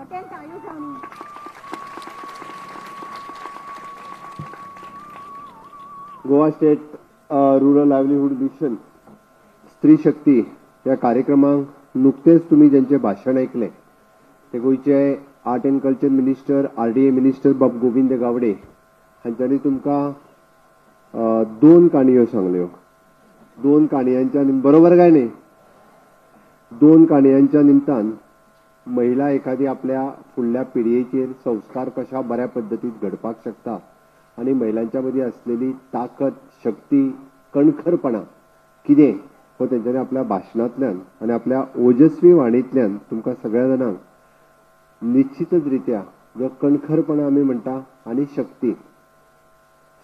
我先打右上。 Goa state rural livelihood mission स्त्री शक्ती ह्या कार्यक्रमाक नुकतेच तुमी ज्यांचे भाशण ऐकले ते गोंयचे art and culture minister RDA minister बाब गोविंद गावडे हांच्यांनी तुमकां दोन काणयो सांगल्यो. दोन काणयांच्या बरोबर काय न्ही, दोन काणयांच्या निमतान महिला एखादी आपल्या फुडल्या पिळगेचेर संस्कार कशा बऱ्या पद्दतीत घडपाक शकता आनी महिलांच्या मदीं आसलेली ताकद, शक्ती, कणखरपणा कितें हो तेंच्यांनी आपल्या भाशणांतल्यान आनी आपल्या ओजस्वी वाणींतल्यान तुमकां सगळ्या जाणांक निश्चितच रित्या जो कणखरपणा आमी म्हणटा आनी शक्ती,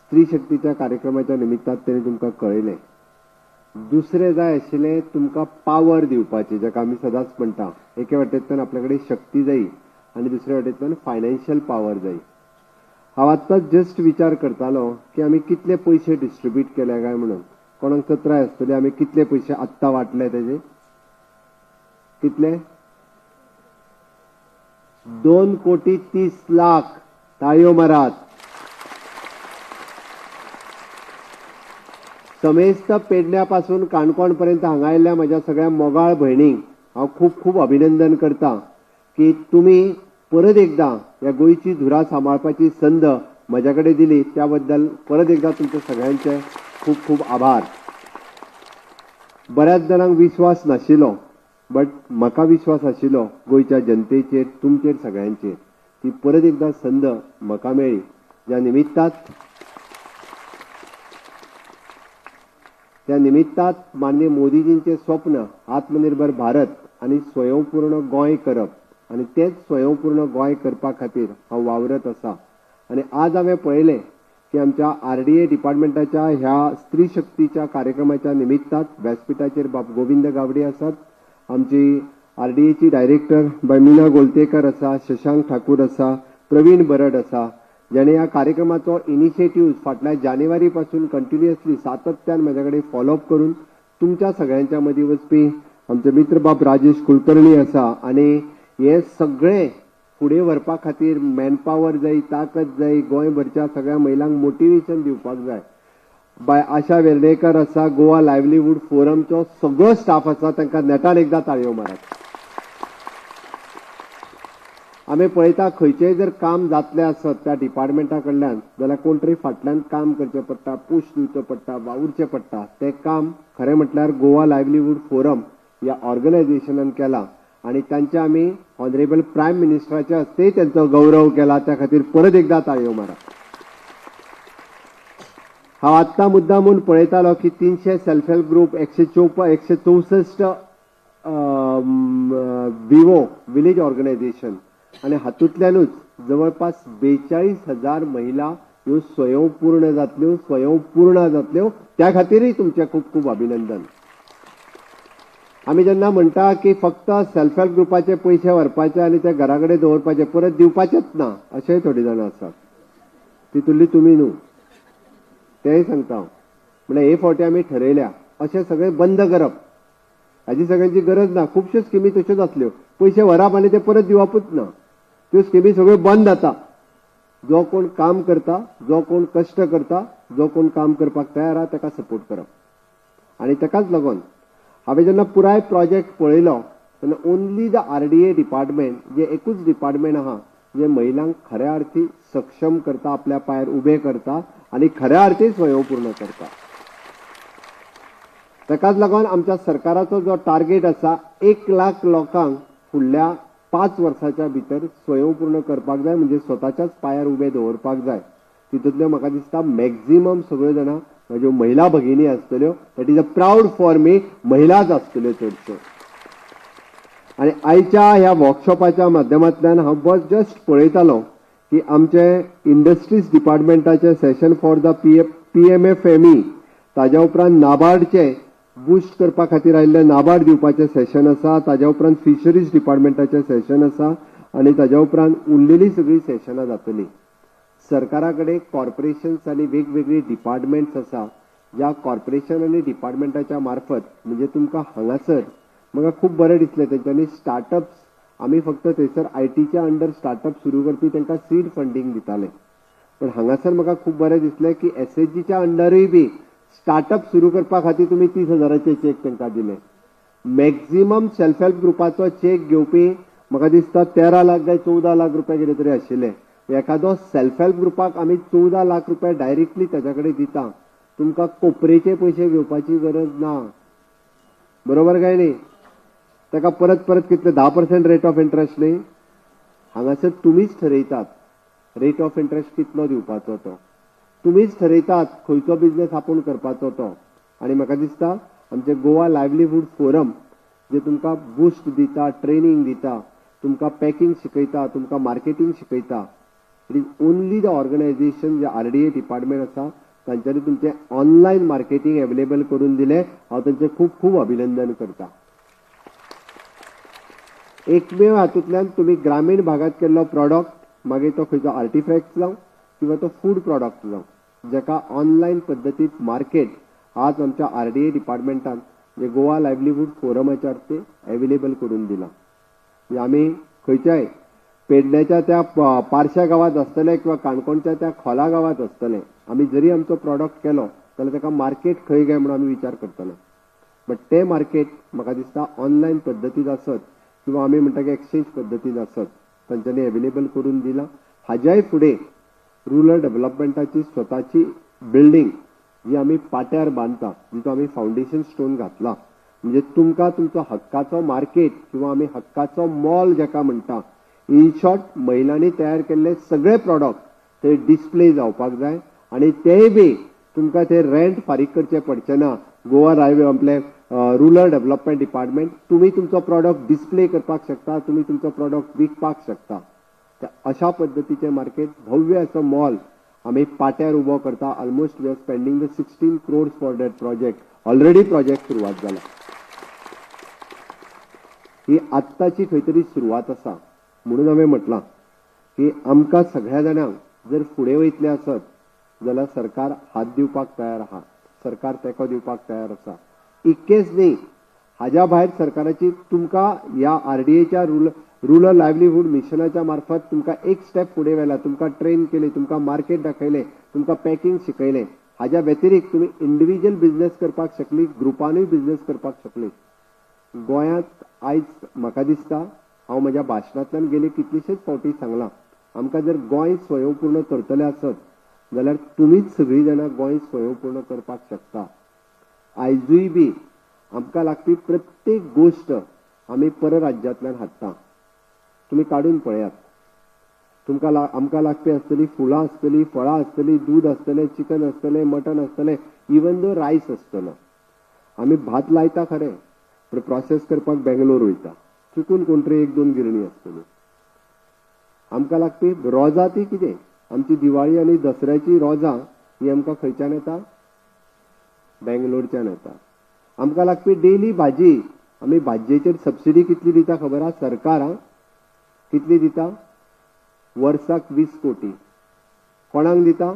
स्त्री शक्तीच्या कार्यक्रमाच्या निमित्तान तेणी तुमकां कळयलें. दुसरें जाय आशिल्लें तुमकां पावर दिवपाची, जाका आमी सदांच म्हणटा एके वाटेंतल्यान आपल्या कडेन शक्ती जायी आनी दुसऱ्या वाटेंतल्यान फायनान्शियल पावर जायी. हांव आत्ताच जस्ट विचार करतालो की आमी कितले पयशे डिस्ट्रिब्यूट केले काय म्हणून. कोणाक चत्राय आसतली आमी कितले पयशे आत्तां वांटले तेजे, कितले? 2,30,00,000. ताळयो मारात. समेस्त पेडण्या पासून काणकोण पर्यंत हांगा आयिल्ल्या म्हज्या सगळ्या मोगाळ भयणींक हांव खूब खूब अभिनंदन करता की तुमी परत एकदां ह्या गोंयची धुरा सांबाळपाची संद म्हज्या कडेन दिली, त्या बद्दल परत एकदां तुमचे सगळ्यांचे खूब खूब आभार. बऱ्याच जाणांक विश्वास नाशिल्लो, बट म्हाका विश्वास आशिल्लो गोंयच्या जनतेचेर, तुमचेर सगळ्यांचेर. ती परत एकदां संद म्हाका मेळ्ळी, ज्या निमित्तात त्या निमित्तात माननीय मोदीजींचें स्वप्न आत्मनिर्भर भारत आनी स्वयंपूर्ण गोंय करप आनी तेच स्वयंपूर्ण गोंय करपा खातीर हांव वावरत आसा. आनी आज हांवें पळयलें की आमच्या आरडीए डिपार्टमेंटाच्या ह्या स्त्री शक्तीच्या कार्यक्रमाच्या निमित्तात व्यासपीठाचेर बाब गोविंद गावडे आसात, आमची आरडीएची डायरेक्टर बाय मीना गोलतेकर आसा, शशांक ठाकूर आसा, प्रवीण बरड आसा, ज्याणे ह्या कार्यक्रमाचो इनिशिएटीव फाटल्या जानेवारी पासून कंटिन्युअसली सातत्यान म्हज्या कडेन फॉलोअप करून तुमच्या सगळ्यांच्या मदीं वचपी आमचे मित्र बाब राजेश कुलकर्णी आसा. आनी हे सगळे फुडें व्हरपा खातीर मॅनपावर जाय, ताकद जाय, गोंयभरच्या सगळ्या महिलांक मोटिवेशन दिवपाक जाय. बाय आशा वेर्णेकर आसा, गोवा लायव्लीहूड फोरमचो सगळो स्टाफ आसा, तांकां नेटान एकदां ताळयो मारात. आमी पळयता खंयचेय जर काम जातलें आसत त्या डिपार्टमेंटा कडल्यान जाल्यार कोण तरी फाटल्यान काम करचें पडटा, पुश दिवचो पडटा, वावुरचें पडटा. तें काम खरें म्हटल्यार गोवा लायव्लीहूड फोरम ह्या ऑर्गनायझेशनान केलां आनी तांचे आमी ऑनरेबल प्रायम मिनिस्टराच्या हस्ते तांचो गौरव केला, त्या खातीर परत एकदां ताळयो मारा. हांव आत्तां मुद्दाम म्हूण पळयतालो की 300 सेल्फ हेल्प ग्रूप, 164 विवो विलेज ऑर्गनायझेशन आनी हातूंतल्यानूच जवळपास 42,000 महिला ह्यो स्वयंपूर्ण जातल्यो, स्वयंपूर्ण जातल्यो. त्या खातीरय तुमचें खूब खूब अभिनंदन. आमी जेन्ना म्हणटा की फक्त सेल्फ हेल्प ग्रुपाचे पयशे व्हरपाचे आनी ते घरा कडेन दवरपाचे, परत दिवपाचेच ना, अशेंय थोडीं जाणां आसात, तितूंतली तुमी न्हू, तेंय सांगता हांव. म्हणल्यार हे फावटी आमी ठरयल्या अशें सगळें बंद करप, हाजी सगळ्यांची गरज ना. खुबश्यो स्किमी तश्योच आसल्यो, पयशे व्हरप आनी ते परत दिवपूच ना, त्यो स्किमी सगळ्यो बंद जाता. जो कोण काम करता, जो कोण कश्ट करता, जो कोण काम करपाक तयार आहा ताका सपोर्ट करप. आनी ताकाच लागून हांवें जेन्ना पुराय प्रोजेक्ट पळयलो तेन्ना ओन्ली the RDA department जे एकूच डिपार्टमेंट आहा जे महिलांक खऱ्या अर्थी सक्षम करता, आपल्या पांयार उबे करता आनी खऱ्या अर्थी स्वयंपूर्ण करता. ताकाच लागून आमच्या सरकाराचो जो टार्गेट आसा 1 लाख लोकांक फुडल्या 5 वर्साच्या भितर स्वयंपूर्ण करपाक जाय, म्हणजे स्वताच्याच पांयार उबे दवरपाक जाय. तितूंतल्यो म्हाका दिसता मॅक्झिमम सगळ्यो जाणां म्हज्यो महिला भगिनी आसतल्यो. That is a proud for me, महिलाच आसतल्यो चडश्यो. आनी आयच्या ह्या वर्कशॉपाच्या माध्यमांतल्यान हांव बस जस्ट पळयतालो की आमचे industries डिपार्टमेंटाचे session for the PMFME, ताज्या उपरांत नाबार्डचे बुस्ट करपा खातीर आयिल्ले नाबार्ड दिवपाचें सेशन आसा, ताज्या उपरांत फिशरीज डिपार्टमेंटाचें सेशन आसा आनी ताज्या उपरांत उरलेली सगळीं सेशनां जातलीं. सरकारा कडेन कॉर्पोरेशन्स आनी वेगवेगळी डिपार्टमेंट्स आसा, ज्या कॉर्पोरेशन आनी डिपार्टमेंटाच्या मार्फत म्हणजे तुमकां हांगासर म्हाका खूब बरें दिसलें तेंच्यांनी स्टार्टअप्स आमी फक्त थंयसर आयटीच्या अंडर स्टार्टअप सुरू करपी तांकां सीड फंडींग दिताले. पण हांगासर म्हाका खूब बरें दिसलें की एसएचजीच्या अंडरूय बी स्टार्टअप सुरू करपा खातीर तुमी 30,000 चेक तांकां दिले. मॅक्झिमम सेल्फ हेल्प ग्रुपाचो चेक घेवपी म्हाका दिसता 13 लाख काय 14 लाख रुपया कितें तरी आशिल्ले. एखादो सेल्फ हेल्प ग्रुपाक आमी 14 लाख रुपया डायरेक्टली ताच्या कडेन दिता. तुमकां कोपरेचे पयशे घेवपाची गरज ना. बरोबर काय न्ही? ताका परत परत कितले 10% रेट ऑफ इंट्रस्ट न्ही? हांगासर तुमीच ठरयतात रेट ऑफ इंट्रस्ट कितलो दिवपाचो तो. तुमीच ठरयतात खंयचो बिझनेस आपूण करपाचो तो. आनी म्हाका दिसता आमचे गोवा लायवलीहूड फोरम जे तुमकां बूस्ट दिता, ट्रेनींग दिता, तुमकां पॅकिंग शिकयता, तुमकां मार्केटींग शिकयता. It is only the organisation J RDA department आसा तांच्यांनी तुमचें ऑनलायन मार्केटींग एवेलेबल करून दिलें. हांव तांचें खूब खूब अभिनंदन करता. एकमेव हातूंतल्यान तुमी ग्रामीण भागांत केल्लो प्रॉडक्ट, मागीर तो खंयचो आर्टिफॅक्ट जावं किंवा तो फूड प्रॉडक्ट जावं, जाका ऑनलायन पद्दतींत मार्केट आज आमच्या आरडीए डिपार्टमेंटान जे गोवा लायवलीहूड फोरमाच्या ते एवेलेबल करून दिलां. म्हणजे आमी खंयच्याय पेडण्याच्या त्या पारशा गांवांत आसतले किंवा काणकोणच्या त्या खोला गांवांत आसतले, आमी जरी आमचो प्रॉडक्ट केलो जाल्यार ताका मार्केट खंय काय म्हणून आमी विचार करतले. बट तें मार्केट म्हाका दिसता ऑनलायन पद्दतीन आसत किंवा आमी म्हणटा की एक्सचेंज पद्दतीन आसत तांच्यांनी एवेलेबल करून दिलां. हाज्याय फुडें रुरल डेव्हलपमेंटाची स्वताची बिल्डींग जी आमी पाट्यार बांदता, जिचो आमी फावंडेशन स्टोन घातला, म्हणजे तुमकां तुमचो हक्काचो मार्केट किंवा आमी हक्काचो मॉल जाका म्हणटा, इन शॉर्ट महिलांनी तयार केल्ले सगळे प्रॉडक्ट ते डिस्प्ले जावपाक जाय आनी तेय बी तुमकां ते रेंट फारीक करचें पडचें ना. गोवा हायवे आपले रुरल डेव्हलपमेंट डिपार्टमेंट तुमी तुमचो प्रॉडक्ट डिस्प्ले करपाक शकता, तुमी तुमचो प्रॉडक्ट विकपाक शकता. अशा पद्दतीचें मार्केट भव्य असो मॉल आमी पाट्यार उबो करता. Almost we are spending the 16 crores for that project. Already project सुरवात जाला. ही आत्ताची खंय तरी सुरवात आसा. म्हणून हांवें म्हटलां की आमकां सगळ्या जाणांक जर फुडें वयतलें आसत जाल्यार सरकार हात दिवपाक तयार आहा, सरकार तेंको दिवपाक तयार आसा. इतकेंच न्ही, हाज्या भायर सरकाराची तुमकां ह्या आरडीएच्या रुरल लायवलीहूड मिशनाच्या मार्फत तुमकां एक स्टेप फुडें व्हेला, तुमकां ट्रेन केले, तुमकां मार्केट दाखयलें, तुमकां पॅकिंग शिकयलें. हाज्या व्यतिरिक्त तुमी इंडिविज्युअल बिझनेस करपाक शकली, ग्रुपानूय बिझनेस करपाक शकली. गोंयांत आयज म्हाका दिसता, हांव म्हज्या भाशणांतल्यान गेले कितलेशेच फावटी सांगलां, आमकां जर गोंय स्वयंपूर्ण करतले आसत जाल्यार तुमीच सगळीं जाणां गोंय स्वयंपूर्ण करपाक शकता. आयजूय बी आमकां लागपी प्रत्येक गोश्ट आमी परराज्यांतल्यान हाडटा. तुमी काडून पळयात, तुमकां आमकां लागपी आसतली फुलां आसतली, फळां आसतली, दूद आसतलें, चिकन आसतलें, मटन आसतलें, इवन दो रायस आसतलो. आमी भात लायता खरें, पूण प्रोसेस करपाक बेंगलोर वयता, चुकून कोण तरी 1-2 गिरणी आसतली. आमकां लागपी रोजां ती कितें, आमची दिवाळी आनी दसऱ्याची रोजां ही आमकां खंयच्यान येता? बेंगलोरच्यान येता. आमकां लागपी डेली भाजी, आमी भाजयेचेर सबसिडी कितली दिता खबर आसा सरकार? कितली दिता? वर्साक 20 कोटी. कोणाक दिता?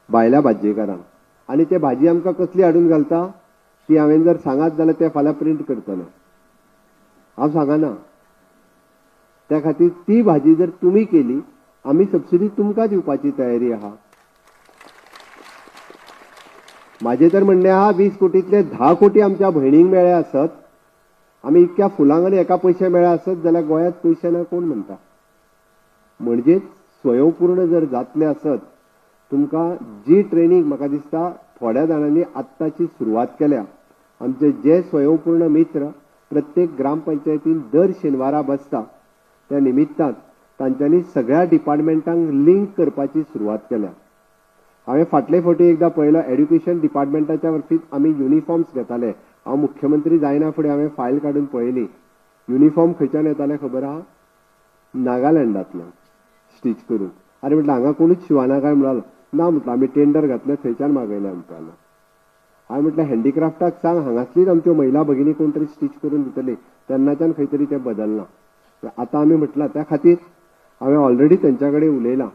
भायल्या भाजयेकारांक. आनी ते भाजी आमकां कसली हाडून घालता ती हांवें जर सांगात जाल्यार ते फाल्यां प्रिंट करतले. हांव सांगना. त्या खातीर ती भाजी जर तुमी केली, आमी सबसिडी तुमकां दिवपाची तयारी आहा. म्हाजें तर म्हणणें आहा 20 कोटींतले 10 कोटी आमच्या भयणींक मेळ्ळे आसत, आमी इतक्या फुलांक आनी एका पयशे मेळ्ळे आसत जाल्यार गोंयांत पयशे ना कोण म्हणटा? म्हणजेच स्वयंपूर्ण जर जातले आसत तुमकां जी ट्रेनींग म्हाका दिसता थोड्या जाणांनी आत्ताची सुरवात केल्या. आमचे जे स्वयंपूर्ण मित्र प्रत्येक ग्रामपंचायतीन दर शेनवारा बसता, त्या निमित्तान तांच्यांनी सगळ्या डिपार्टमेंटांक लिंक करपाची सुरवात केल्या. हांवें फाटले फावटी एकदां पळयलो, एड्युकेशन डिपार्टमेंटाच्या वरवीं आमी युनिफॉर्म्स घेताले. हांव मुख्यमंत्री जायना फुडें हांवें फायल काडून पळयली, युनिफॉर्म खंयच्यान येताले खबर आहा? नागालँडांतल्यान स्टीच करून. आरे म्हटलें हांगा कोणूच शिवाना काय म्हणालो? ना म्हटलं, आमी टेंडर घातलें थंयच्यान मागयलें म्हणटालो. हांवें म्हटलें हँडीक्राफ्टाक सांग, हांगासलीच आमच्यो महिला भगिनी कोण तरी स्टीच करून दितली. तेन्नाच्यान खंय तरी तें बदललां. आतां आमी म्हटलां त्या खातीर हांवें ऑलरेडी तेंच्या कडेन उलयलां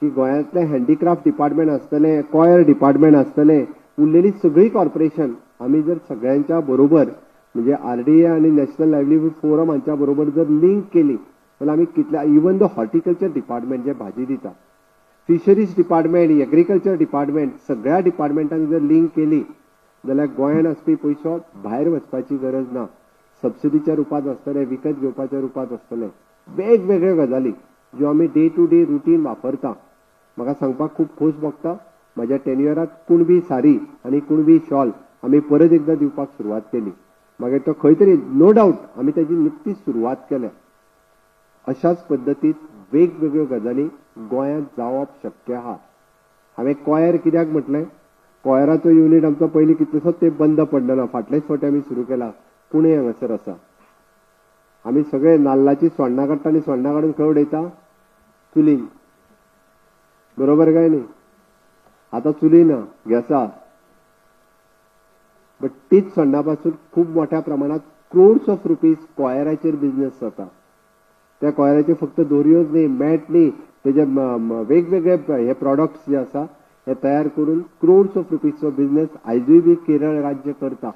की गोंयांतलें हँडीक्राफ्ट डिपार्टमेंट आसतलें, कॉयर डिपार्टमेंट आसतलें, उरलेली सगळीं कॉर्पोरेशन आमी जर सगळ्यांच्या बरोबर म्हणजे आरडीए आनी नॅशनल लायवलीहूड फोरम हांच्या बरोबर जर लिंक केली जाल्यार आमी कितल्या इवन the horticulture department जे भाजी दिता, फिशरीज डिपार्टमेंट, एग्रीकल्चर डिपार्टमेंट, सगळ्या डिपार्टमेंटांक जर लिंक केली जाल्यार गोंयांत आसपी पयसो भायर वचपाची गरज ना. सबसिडीच्या रुपांत आसतले, विकत घेवपाच्या रुपांत आसतले, वेगवेगळ्यो गजाली ज्यो आमी डे टू डे रुटीन वापरता. म्हाका सांगपाक खूब खोस भोगता, म्हाज्या टेन्युअरात कुणबी सारी आनी कुणबी शॉल आमी परत एकदां दिवपाक सुरवात केली. मागीर तो खंय तरी नो डावट आमी ताजी निकतीच सुरवात केल्या. अशाच पद्दतीत वेगवेगळ्यो गजाली गोंयांत जावप शक्य आहा. हांवें कॉयर कित्याक म्हटलें, कॉयराचो युनीट आमचो पयलीं कितलोसोच ते बंद पडलेलो, फाटलेच फावटी आमी सुरू केला. पुणे हांगासर आसा. आमी सगळे नाल्लाची सोण्णां काडटा आनी सोण्णां काडून खंय उडयता, चुलीन, बरोबर काय न्ही? आतां चुली ना, गॅसा. बट तीच सोण्णां पासून खूब मोठ्या प्रमाणांत क्रोड्स ऑफ रुपीज कॉयराचेर बिजनेस जाता. त्या कॉयराचेर फक्त दोरयोच न्ही, मॅट न्ही, तेजे वेगवेगळे हे प्रॉडक्ट्स जे आसा हे तयार करून क्रोड्स ऑफ रुपीजचो बिजनेस आयजूय बी केरळ राज्य करता.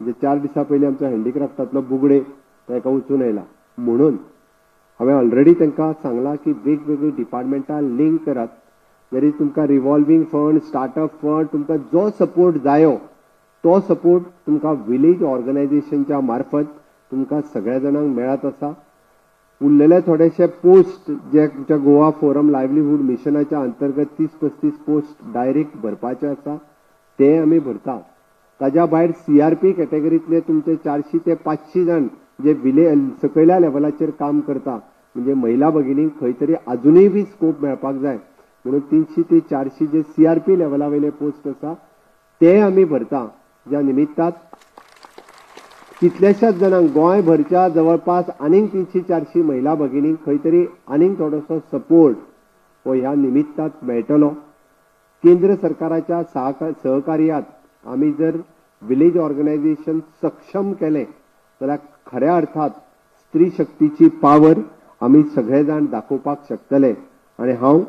म्हणजे 4 दिसां पयलीं आमचो हँडीक्राफ्टांतलो बुगडे ताका वचून आयला. म्हणून हांवें ऑलरेडी तांकां सांगलां की वेगवेगळीं डिपार्टमेंटां लिंक करात. जरी तुमकां रिवॉल्वींग फंड, स्टार्टअप फंड, तुमकां जो सपोर्ट जायो तो सपोर्ट तुमकां विलेज ऑर्गनायझेशनच्या मार्फत तुमकां सगळ्या जाणांक मेळत आसा. उरलेले थोडेशे पोस्ट जे आमच्या गोवा फोरम लायवलीहूड मिशनाच्या अंतर्गत 30-35 पोस्ट डायरेक्ट भरपाचे आसा, ते आमी भरता. ताज्या भायर सीआरपी कॅटेगरींतले तुमचे 400 ते 500 जाण जे विले सकयल्या लेवलाचेर काम करता, म्हणजे महिला भगिनींक खंय तरी आजुनूय बी स्कोप मेळपाक जाय म्हणून 300 ते 400 जे सीआरपी लेवला वयले पोस्ट आसा ते आमी भरता. ज्या निमित्तात कितल्याशाच जाणांक गोंयभरच्या जवळपास आनीक 300-400 महिला भगिनींक खंय तरी आनीक थोडोसो सपोर्ट हो ह्या निमित्तात मेळटलो. केंद्र सरकाराच्या सहकार्यात आमी जर विलेज ऑर्गनायझेशन सक्षम केलें जाल्यार खऱ्या अर्थात स्त्री शक्तीची पावर आमी सगळे जाण दाखोवपाक शकतले. आनी हांव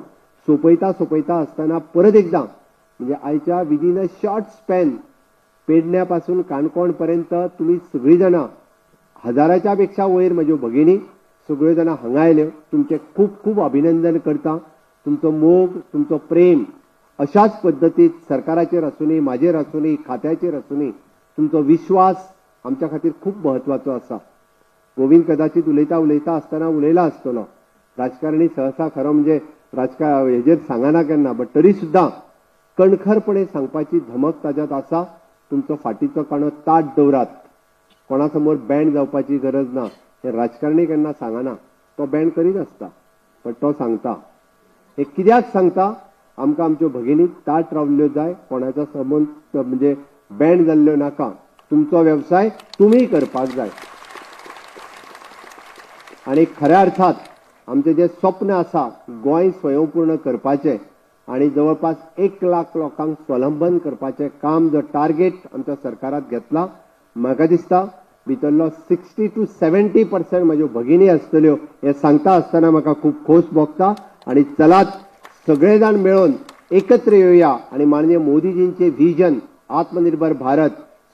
सोंपयता सोंपयता आसतना परत एकदां म्हणजे आयच्या विदीन अ शॉर्ट स्पॅन पेडण्या पासून काणकोण पर्यंत तुमी सगळीं जाणां हजाराच्या पेक्षा वयर म्हज्यो भगिनी सगळ्यो जाणां हांगा आयल्यो, तुमचें खूब खूब अभिनंदन करता. तुमचो मोग, तुमचो प्रेम अशाच पद्दतीत सरकाराचेर आसूनी, म्हाजेर आसूनी, खात्याचेर आसूनी, तुमचो विश्वास आमच्या खातीर खूब म्हत्वाचो आसा. गोविंद कदाचित उलयता उलयता आसतना उलयला आसतलो, राजकारणी सहसा खरो म्हणजे राजकारण हेजेर सांगना केन्ना, बट तरी सुद्दां कणखरपणे सांगपाची धमक ताज्यात आसा. तुमचो फाटीचो काणो ताट दवरात, कोणा समोर बँड जावपाची गरज ना. हे राजकारणी केन्ना सांगना, तो बँड करीत आसता, बट तो सांगता. हे कित्याक सांगता, आमकां आमच्यो भगिनी ताट रावल्ल्यो जाय, कोणाच्या समोर म्हणजे बँड जाल्ल्यो नाका. तुमचो वेवसाय तुमी करपाक जाय. आनी खऱ्या अर्थात आमचें जें स्वप्न आसा गोंय स्वयंपूर्ण करपाचें आनी जवळपास 1 लाख लोकांक स्वावलंबन करपाचें काम जो टार्गेट आमच्या सरकारात घेतला, म्हाका दिसता भितरलो 60 to 70% म्हज्यो भगिनी आसतल्यो हें सांगता आसतना म्हाका खूब खोस भोगता. आनी चलात सगळे जाण मेळून एकत्र येवया आनी माननीय मोदीजींचें विजन आत्मनिर्भर भारत,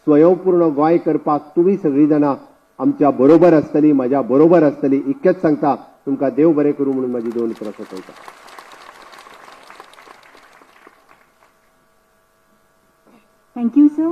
स्वयंपूर्ण गोंय करपाक तुमी सगळीं जाणां आमच्या बरोबर आसतली, म्हज्या बरोबर आसतली. इतकेंच सांगता, तुमकां देव बरें करूं म्हणून म्हाजी 2 उतरां सोंपयता. Thank you, sir.